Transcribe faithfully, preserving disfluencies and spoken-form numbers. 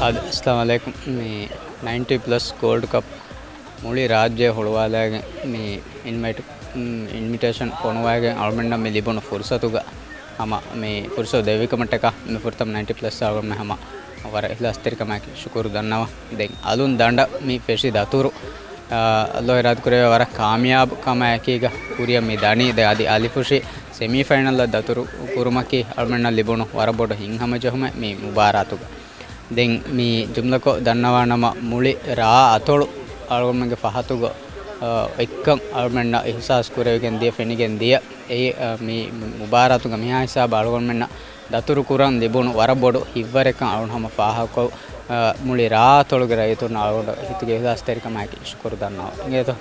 އައްސަލާމު ޢަލައިކުމް. މި ނައިންޓީ ޕްލަސް ގޯލްޑް ކަޕް މުޅި ރާއްޖެ ހުޅުވާލައިގެން މި އިންވައިޓް، އިންވިޓޭޝަން ފޮނުވައިގެން އަޅުމެންނަށް މި ލިބުނު ފުރުސަތުގަ ހަމަ މި ފުރުސަތު ދެއްވިކަމަށްޓަކާ މި ފުރަތަމަ ނައިންޓީ ޕްލަސް އަޅުގަނޑުމެން ހަމަ ވަރަށް އިޚްލާޞްތެރިކަމާއެކީ ޝުކުރު ދަންނަވަން. ދެން އަލުން ދަނޑަށް މި ފެށި ދަތުރު، އާ، އައްލާހު އިރާދަ ކުރެވޭ ވަރަށް ކާމިޔާބު ކަމާއެކީގަ ކުރިއަށް މި ދަނީ. ދެން އަދި އަލިފުށި ސެމީފައިނަލަށް ދަތުރު ކުރުމަކީ އަޅުމެންނަށް ލިބުނު ވަރަށް ބޮޑު ހިތްހަމަޖެހުމެއް މި މުބާރާތުގަ. ދެން މި ޖުމްލަކޮށް ދަންނަވާނަމަ، މުޅި ރާ އަތޮޅު އަޅުގަނޑުމެންގެ ފަހަތުގަ، އާ، އެއްކަން އަޅުމެންނަށް އިޙްސާސް ކުރެވިގެން ދިޔަ، ފެނިގެން ދިޔަ. އެއީ، އާ، މި މުބާރާތުގަ މިހާ ހިސާބަށް އަޅުގަނޑުމެންނަށް ދަތުރު ކުރަން ލިބުނު ވަރަށް ބޮޑު ހިތްވަރެއްކަން އަޅުގަނޑު ހަމަ ފާހަގަކޮށް، އާ، މުޅި ރާ އަތޮޅުގެ ރައްޔިތުންނަށް އަޅުގަނޑު ހިތުގެ އިޚްލާޞްތެރިކަމާއެކީ ޝުކުރު ދަންނަވަން. އިނގޭތޯ؟